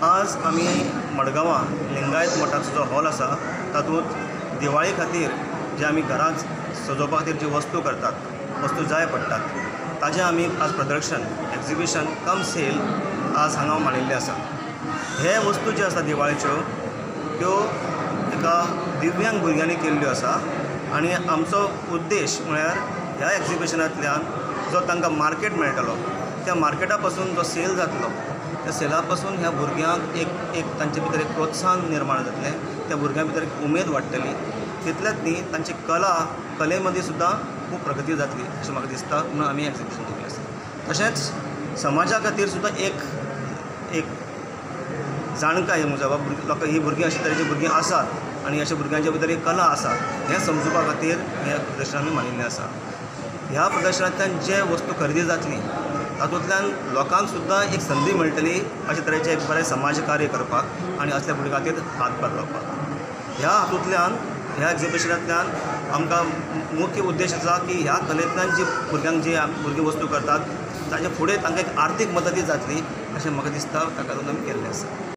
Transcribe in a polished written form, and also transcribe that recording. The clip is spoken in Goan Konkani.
आज आमी मडगांवां लिंगायत मठाचो जो हॉल आसा तातूंत दिवाळे खातीर जे आमी घरांत सजोवपा खातीर ज्यो वस्तू करतात, वस्तू जाय पडटात, ताजें आमी आज प्रदर्शन, एक्जिबिशन कम सेल आज हांगा मांडिल्लें आसा. हे वस्तू ज्यो आसा दिवाळेच्यो त्यो एका दिव्यांग भुरग्यांनी केल्ल्यो आसा आनी आमचो उद्देश म्हळ्यार ह्या एक्जिबिशनांतल्यान जो तांकां मार्केट मेळटलो त्या मार्केटा पासून जो सेल जातलो त्या सेला पासून ह्या भुरग्यांक एक एक तांचे भितर एक प्रोत्साहन निर्माण जातलें, त्या भुरग्यां भितर एक उमेद वाडटली, तितलेंच न्ही तांची कला कले मदीं सुद्दां खूब प्रगती जातली अशें म्हाका दिसता म्हणून आमी एक्जिबिशन दवरिल्लें आसा. तशेंच समाजा खातीर सुद्दां एक एक जाणकाय बाबा लोकां ही भुरगीं अशे तरेची भुरगीं आसात आनी अशा भुरग्यांच्या भितर एक कला आसा हें समजुपा खातीर हें प्रदर्शन आमी मांडिल्लें आसा. ह्या प्रदर्शनांतल्यान जे वस्तू खरेदी जातली तातूंतल्यान लोकांक सुद्दां एक संदी मेळटली अशे तरेचें एक बरें समाज कार्य करपाक आनी असल्या भुरग्यां खातीर हातभार लावपाक. ह्या हातूंतल्यान ह्या एक्जिबिशनांतल्यान आमकां मुख्य उद्देश आसा की ह्या कलेंतल्यान जी भुरग्यांक जी भुरगीं वस्तू करतात ताजे फुडें तांकां एक आर्थीक मदती जातली अशें म्हाका दिसता, ताका लागून आमी केल्लें आसा.